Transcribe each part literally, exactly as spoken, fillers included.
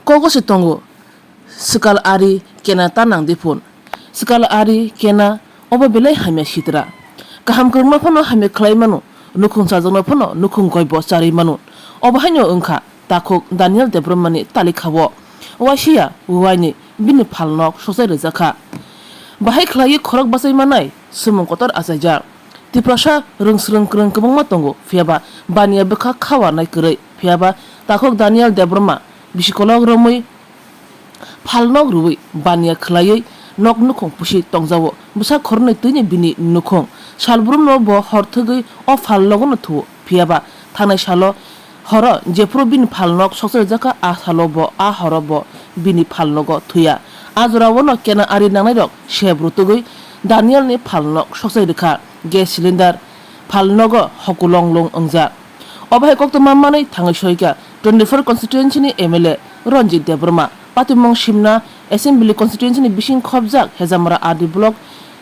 Kogo se tongo, swkal ari kena ta nang di phun. Swkal ari kena obo belai hamya sitra. Kaham kwrwngma phano hamya khlai mano, nukhung chajakno phano nukhung goibo charwi mano. Obo haino wngkha takhuk Daniel Debbarmani talikha-o. Waisiya uaini bini phalnok sochai rwjakha. Bahai khlaiwi khorok bachai manai swmung kotor achaijak. Tiprasa rwngsrwng kwrwng kwbangma tongo, phiyaba baniya bwkha kha warnai kwrwi, phiyaba takhuk Daniel Debbarma bisikolok romwi phalnok rwui baniya khlaiwi nok nukhung pusi tongjago. Bwsa khoroknwi twini bini nukhung. Salbrumno bo hor thwgwi o phalnogono thuo, phiyaba thangnai salo horo jephuru bini phalnok sokchai rwjakha, a salo bo, a horo bo bini phalnogo thuya. A jorao no kena ari nangnairok sep rwtugwi Danielni phalnok sokchai rwkha. Gas cylinder phalnogo hokulonglong wngjak. Obo hai koktwma manwi thangwi soika twenty four constituency ni M L A Ranjit Debbarma. Patimung Simna Assembly Constituency ni bising khopjak Hejamara R D block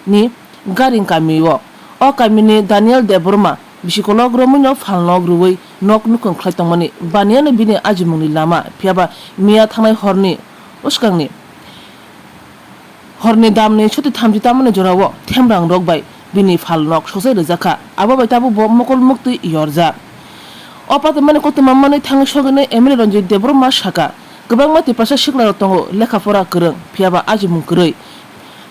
ni Garing kami o. O kami ni Daniel Debbarma bisikolok romwi no phalnok rwui nok nukhung khlai tongmani baniya no bini ajimung ni lama, phiyaba miya thangnai hor ni uskang ni Horni damni soti thamchi tamani jorao themrang rok bai bini phalnok sokchai rwjakha. Abo bai tabuk bo mokol muktwi yorjak. O patimani koktwma manwi thangwi sogwini M L A Ranjit Debbarma saka, kwbangma Tiprasa siklarok tongo lekha pora kwrwng, phiyaba ajimung kwrwi.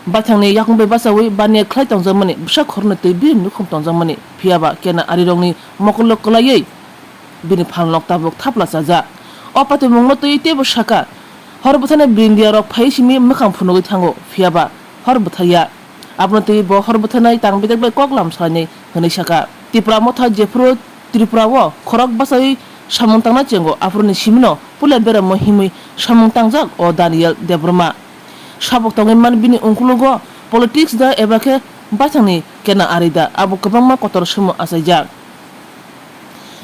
Baithangni yakung bai bachaui baniya khlai tongjakmani, bwsa khoroknwi twi bini nukhung tongjakmani, phiyaba kena arirokni mokolo kwlaiwi bini phalnok tabuk thapla chajak. O patimungno twiwi teibo saka, hor bwthani brindiya rok phai simi mwkhang phunugwi thango, phiyaba hor bwthaiya. Abono twiwi bo hor bwthanai tang bedek bai kok lam salainai hwnwi saka. Tipra motha jephuru Tripura o khorok bachai samung tangna chengo, aphuruni simino puila beramo himwi samung tangjak o Daniel Debbarma. Sabuk tongwi man bini ungkulugo politics da eba khe baithangni kena ari da, abo kwbangma kotor somo achaijak.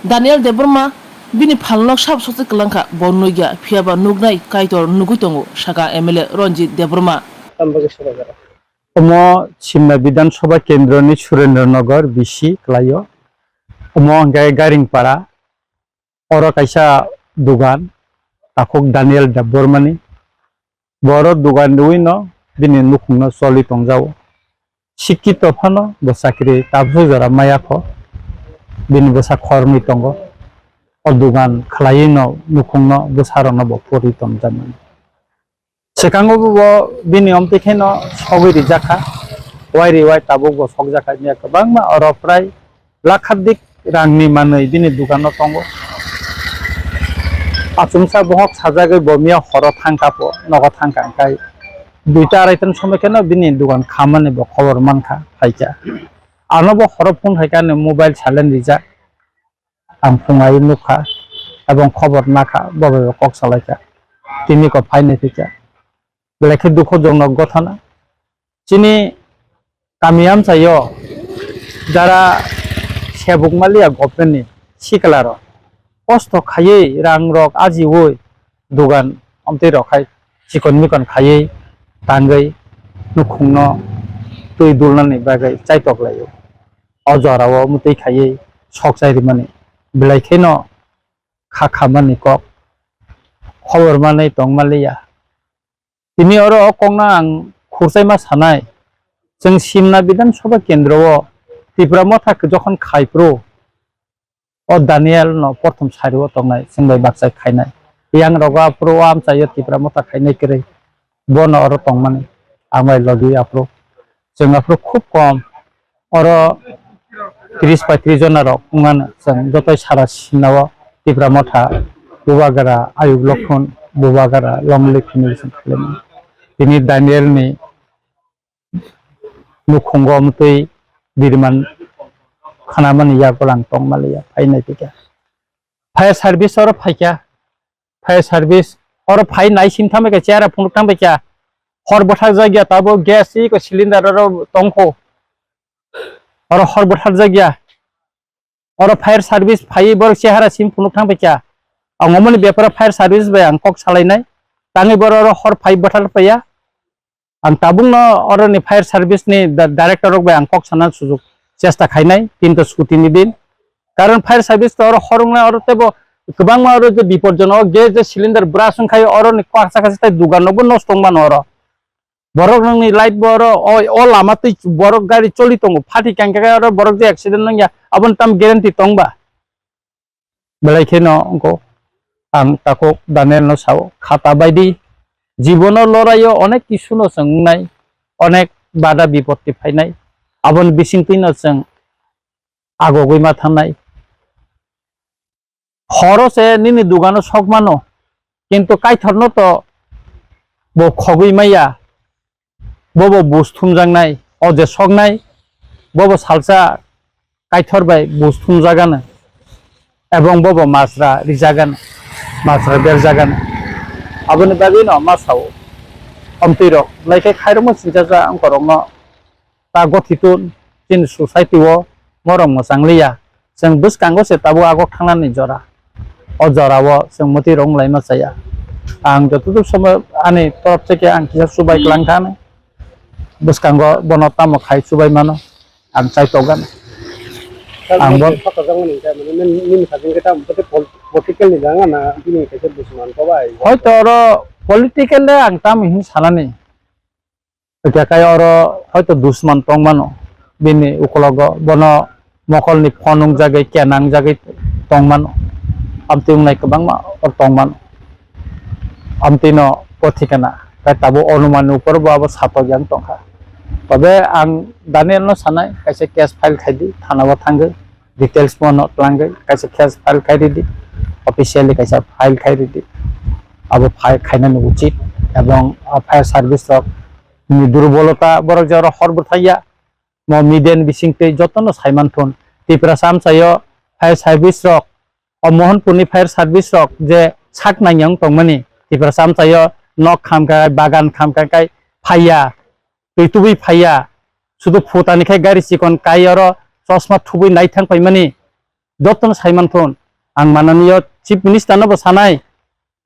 Daniel Debbarma bini phalnok sab sokse kwlangkha, bo nukya, phiyaba nuknai Kaitor nugwi tongo, saka M L A Ranjit Debbarma. Omo Simna Bidhan Sabha Kendroni Surendra Nagar B C kwlaio. Omo hwnkhe Garingpara. Oro kaisa dugan, takhuk Daniel Debbarmani. Boro dugan riwino bini nukhungno choli tongjago. Sikito phano bo chakri tabukhe jora maya kho. Bini bwsa khoroknwi tongo. O dugan khwlaiwino nukhungno bwsarokno bo pori tongjakmani. Swkango bo bini omtwi kheno sogwi rijakha, wai riwai tabuk bo sokjakha, miya kwbangma oro prai lakhadik rangni manwi bini dukano tongo. Achomsa bohok sajagwi bo miya horo thangkha po, nogo thangkha, hwnkhe duita arai ton somoi kheno bini dukan khamani bo khobor mankha, phaikha. Ano bo horo phone khaikha, ani mobile silent rijak. Ang phungai nukha, ebong khobor nakha, bo bai bo kok salaikha. Tini ko phainai phikha. Belai khe dukhojonok gothona. Chini kami amchaio jara sebuk maliya government ni sikla rok kosto khaiwi rang rok ajiwi dugan amtwi rok hai chikon mikon khaiwi tangwi nukhungno twi dulnani bagwi chaitok laio. O jorao mwtwi khaiwi sok chai rimani belai kheno kha khamani kok khobor manwi tong manliya. Tini oro o kokno ang khurchaima sanai, chwng Simna Bidhan Sabha Kendro o Tipra Motha jokhon khai phuru, o Daniel no prothom sari o tongnai, chwng bai bakchai khainai. Yang rogo aphuru o amchaio Tipra Motha khainai kwrwi, bono oro tongmani, ang bai logi aphuru. Chwng aphuru khub kom, oro tris paitris jona rok wngmano, chwng jotoi sara Simna o Tipra Motha, Bubagra, Ayuk Lokhon, Bubagra, Longlik hinwi chwng khaimani. Tini Daniel ni nukhungo mwtwi biriman khanamani yago lang tong maliya, phainai phikha. Fire service oro phaikha, fire service oro phai nai sim thambai kha, chera phunuk thambai kha. Hor bwthak jakya, tabo gas iko cylinder oro tongkho. Oro hor bwthak jakya. Oro fire service phaiwi borok chehara sim phunuk thang paikha. Ang omoni beparo fire service bai ang kok salainai. Tangwi borok oro hor phai bwthar paiya. Ang tabukno oroni fire service ni da-, director rok bai ang kok sana sujuk chesta khainai, kintu chuti ni din. Karon fire service to oro hor wngnai, oro teibo kwbangma oro je bipodjonok gas je cylinder bwrasong khai oro ni kwchak kaisa tei dugan rok bo nosto wng mano oro. Borok nokni light bo oro o, o lama twi borok gari choli tongo, phathi kang khe oro borok je accident wngya aboni tamo guarantee tong ba? Belai kheno wngkho. Ang takhuk Daniel no sao, khata baidi jibono loraio onek kisu no chwng wngnai, onek bada bipotti phainai, aboni bisingtwi no chwng agogwi ma thangnai. Horo se nini dugano sok mano, kintu Kaitorno to bo khogwi maya, bobo buj thumjaknai, o je soknai, bobo salsa Kaitor bai buj thumjagano, ebong bobo majra rijagano, majra berjagano. Aboni bagwino ma sao, omtwi rok belai khe khairokma sinchacha wngkorokno ta gothitu chini society o morok mwchang liya. Chwng bwskango se tabuk agok thangnani jora. O jora o chwng mwtwi rok wng laima chaya. Ang joto duk somoy ani torop theke ang kisa chubai kwlang thani. Bwskango bono tamo khai chubai mano. Ang chai tokgani. Ang bo- Nini sajwk ni tamo political ni janga na bini kaisa bujiman ko bai. Hoito oro political le ang tamo hin sanani. Hwnkhe khe oro hoito dusman tong mano, bini ukologo bono mokolni phone wngjagwi, kena wngjagwi tong mano, amtwi wngnai kwbangma oro tong mano, amtwino pothikana khe tabuk onumanni upor bo abo satok yang tongkha. Tobe ang Danielno sanai, kaisa case file khaidi, thanao thangwi, details bono twlangwi kaisa case file khai ridi, officially kaisa file khai ridi, abo file khainani uchit, ebong fire service rok ni durbolota, borok je oro hor bwthai ya, mo media ni bising twi jotono saiman thun. Tiprasa amchaio fire service rok, o Mohanpurni fire service rok je sak nang yang tongmani, Tiprasa amchaio nok khamkha, bagan khamkha kai phaiya, twi tubui phaiya, sudu phutani khai gari chikon kai oro chosma thubui naithang paimani, jotono saiman thun. Ang mananiyo Chief Minister no bo sanai,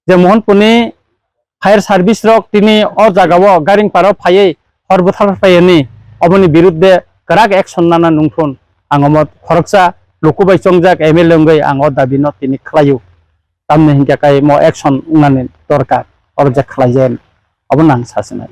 je Mohanpurni fire service rok tini o jagao Garingpara o phaiwi hor bwthar phaiyani, oboni birudde kwrak action nana nungthun. Ang omo khoroksa luku bai chongjak M L A wngwi ang o dabi no tini khlaio. Tamni hinkhe kai mo action wngnani dorkar, oro je khlaijak, obono ang sasinai.